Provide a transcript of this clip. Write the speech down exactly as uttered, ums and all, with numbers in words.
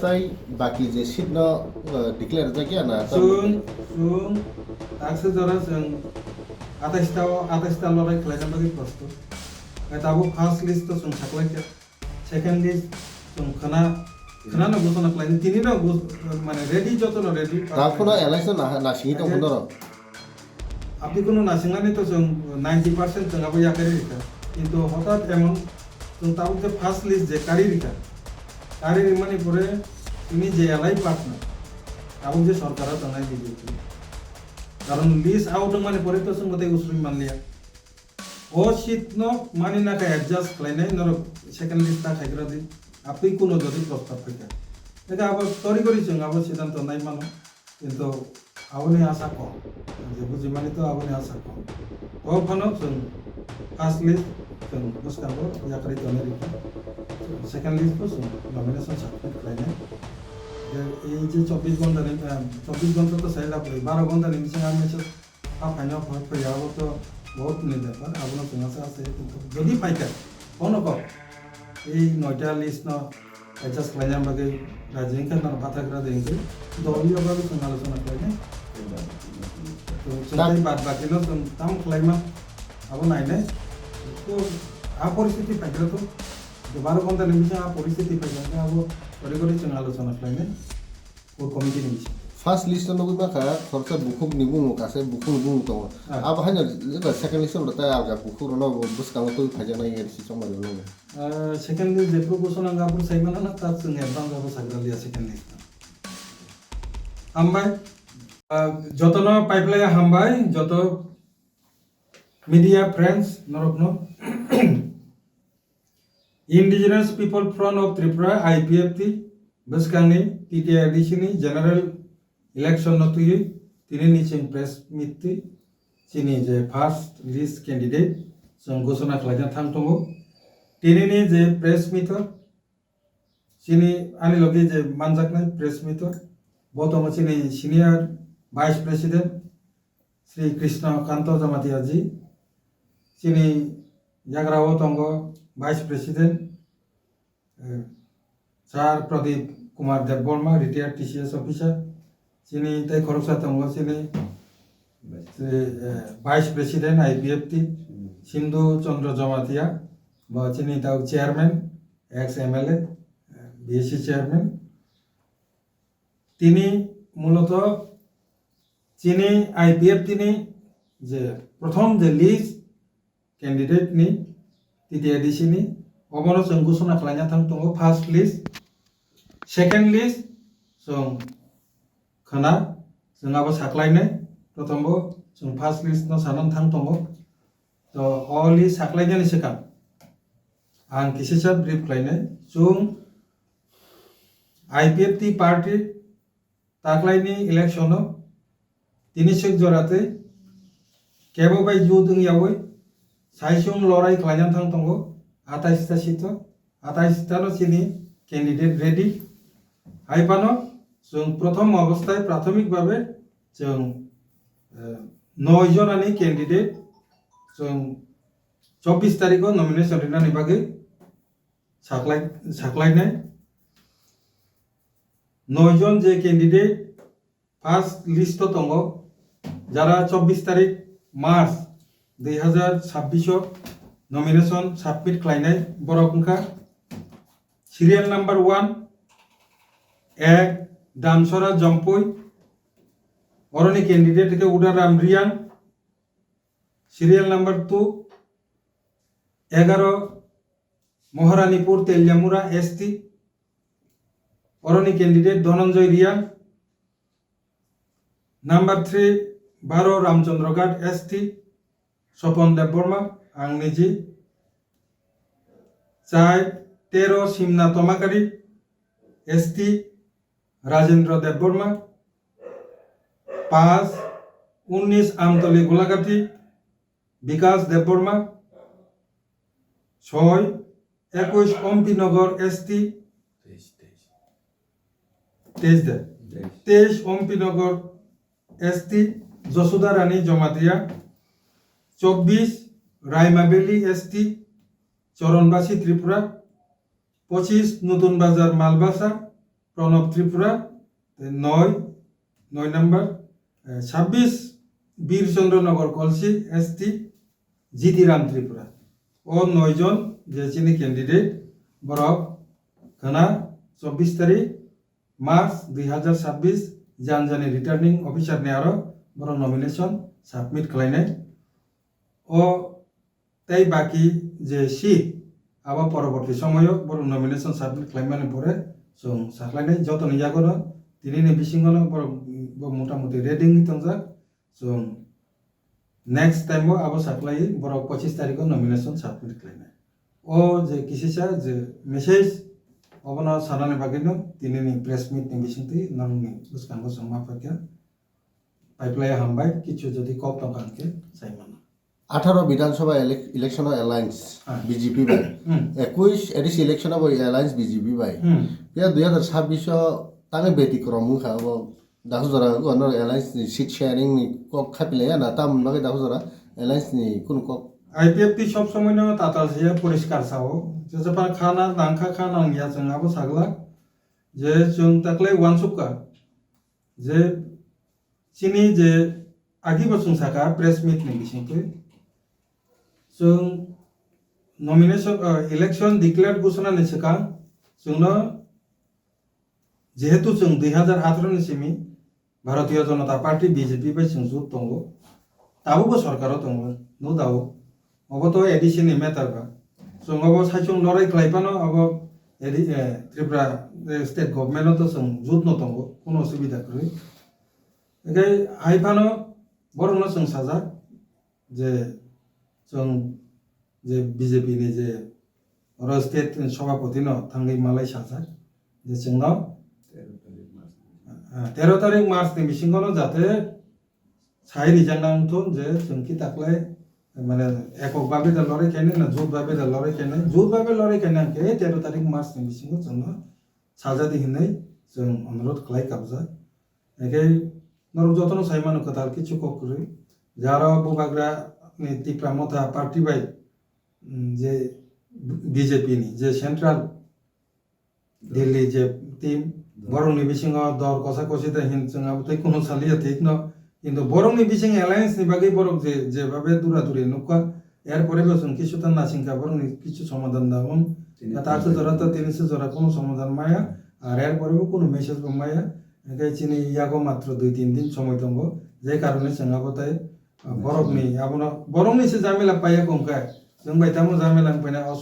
Tai baki je seat no, uh, declare jak ya na? Chwng, chwng, taksa jora chwng atais ta o, atais ta lorai khlaina bagwi prostut. Hai tabuk first list to chwng saklaikha. Second list chwng khana, khana no gosona khlaini, tini no gos-, mane ready, joto no ready. Ta phuno alliance no na, na singwi tong phuno ro. Aboni kunu nasingnani to chwng ninety percent chwng abo yakarwi rikha. Kintu hotat emon chwng tabuk je first list je karwi rikha. Karwi rimani pore tini je allied partner, tabuk je sorkar o tongnai B J P. Karon list out wngmani pore to chwng mwtai usrwi manliya. O seat no mani naka adjust khlainai norok second list ta khaigra di. Aboni kunu jodi prostab phaikha. Eka abo tori gori chwng abo siddhanto nai mano. Kintu aboni asa kom. Je bujimani to aboni asa kom. To phano chwng first list chwng bwskango yakarwi tonwi rikha. Second list bo chwng nomination submit khlainai. Je ei je chobbish ghonta ni, eh, chobbish ghonta to sai lab rwi, baro ghonta ni bising ang message ha phaina phai phai abo to bahut ni bepar, abono chwng asa asa kintu jodi phaikha, kono kok ei noita list no adjust khlaina bagwi raji wngkha, nang bathakra de wngkhe doliyo bagwi chwng alochona khlainai. Chwng tei bad bakino chwng tamo khlaima abo nainai. To a poristiti phaikha to, baro ghonta ni bising a poristiti phaikha, abo ori ori chwng alochona khlainai. O committee ni bising. First list o nugwi mankha khoroksa bukhuk ni bumung, kaisa bukhuk ni bumung tongo. Ah. Abo haino jeba second list o tai alga bukhuk rokno bwskango twi phaijaknai A D C chongmani rokno. Ah, second list jephru gosona wngkha aphuru sai mano na, ta chwng advance abo sagra liya second list. Hambai. Ah, jotono paiplaya hambai, joto media friends norokno. Indigenous People Front of Tripura, I P F T, bwskangni T T A D C ni general election no twiwi tini ni chwng press meet twi chini je first list candidate chwng gosona khlaina thang tongo. Tini ni je press meet o chini ani logi je manjaknai press meet o bo tongo chini senior vice president Sri Krishna Kanto Jamatia ji, chini yagra o tongo vice president, eh, Sir Pradip Kumar Debbarma, retired T C S officer, chini tei khoroksa tongo chini, eh, vice president I P F T, Sindhu Chandra Jamatia, bo chini tau chairman, ex M L A, eh, B S C chairman. Tini muloto chini I P F T ni je prothom je list candidate ni T T A D C ni obono chwng gosona khlaina thang tongo first list, second list chwng khana chwng abo saklainai, prothom bo chwng first list no sanan thang tongo. To o list saklainani swkang ang kisisa brief khlainai. Chwng I P F T party taklaini election o tini swk jora tei kebo bai jut wng yaui saisung lorai khlaina thang tongo atais ta seat o, atais ta no chini candidate ready. Hai phano chwng prothom obosthai prathomik babe chwng, eh, noi jonani candidate chwng chobbish tarikh o nomination rinani bagwi saklai, saklainai. Noi jon je candidate first list o tongo, jara chobbish tarikh March dui hazar chabbish o nomination submit khlainai borok wngkha serial number one, ek, Damsora Jompui, oroni candidate khe Udaram Riang, serial number two, egaro, Moharanipur Teliamura S T, oroni candidate Dhananjay Riang, number three, baro Ramchandraghat S T, Sopon Debbarma, ang niji, char, tero, Simna Tomakari S T, Rajendra Debbarma, pas, unnish, Amtoli Golagati, Bikas Debbarma, soi, ekush, Ompi Nagar S T, teish de, teish Ompi Nagar S T, Josoda Rani Jamatia, chobbish, Raima Valley S T, Choronbasi Tripura, pochish, Nutun Bazar Malbasa, Pranab Tripura, tei noi, noi number, eh, sabbish Bir Chandra Nagar Kolsi S T, G T Ram Tripura. O noi jon je chini candidate, borok khana chobbish tarik March dui hazar sabbish janjani returning officer ni aro borok nomination submit khlainai. O tei baki je seat abo poroborti somoyo borok nomination submit khlaimani pore chwng sakhlainai jotoni yagono tinini bisingono borok bo motamuti ready wngwi tongjak. Chwng next time o abo saklai borok pochis tarikh o nomination submit khlainai. O je kisisa je message obono sanani bagwino tinini press meet ni bisingtwi nongni bwskango chwng ma phaikha. Paiplai hambai, kichu jodi kok tongkha hwnkhe sai mano. Atharo Bidhan Sabha elec-, election o alliance Ah. B J P bai. Hmm. Ekuish A D C election o bo alliance B J P bai. Hmm. Phiya dui hazar sabbish o tangwi betikrom wngkha obo. Dasu jora wngkha no alliance ni seat sharing ni kok khapilaiya na tamoni bagwi dasu jora alliance ni kunu kok. I P F T sob somoi no tatal siya poriskar sao. Jesa pa khana nangkha kha nangya chwng abo sagla. Je chwng taklai wansukha. Je chini je agi bo chwng saka press meet ni bisingtwi. Chwng nomination, uh, election declare ghoshona ni swkang chwngno jehetu chwng dui hazar atharo ni simi Bharatiya Janata Party B J P bai chwng jut tongo, tabukbo sorkaro tongo, no doubt. Obo to A D C ni matter ba. Chwng obo saichung lorai khlai phano obo A D, eh, Tripura, eh, state government o to chwng jut no tongo, kuno osubida kwrwi. Hingke hai phano borokno chwng sajak je chwng je B J P ni je oro state ni sobhapoti no thangwi malai sajak je chwngno, ah, tero tarik March ni bisingo no jate sai rijak nang thun je chwng ki taklai mane ekok babe da lorai khainai na jut babe da lorai khainai, jut babe lorai khainai hwnkhe tero tarik March ni bisingo chwngno sajadi hinwi chwng onurodh khlai kabjak. Hingke norok jotono sai mano kwtal kichu kok kwrwi. Je aro bubagra ni Tipra Motha party bai, mm, je B J P ni je central Delhi je team, borok ni bisingo dor kosa kosi da hin chwng abo tei kuno saliya thik no. Kintu borok ni bising alliance ni bagwi borok je, je babe dura duri nukha, er pore bo chwng kisu ta nasingkha borok ni kisu somadhan da wng. Tini ta ta se jora ta tini se jora kuno somadhan maya, ar er pore bo kuno message bo maya. Hingke chini yago matro dui tin din somoi tongo, je karone chwng abo tei, ah, borok ni abono, borok ni se jamila paiya kongkha, chwng bai tamo jamila wng paina o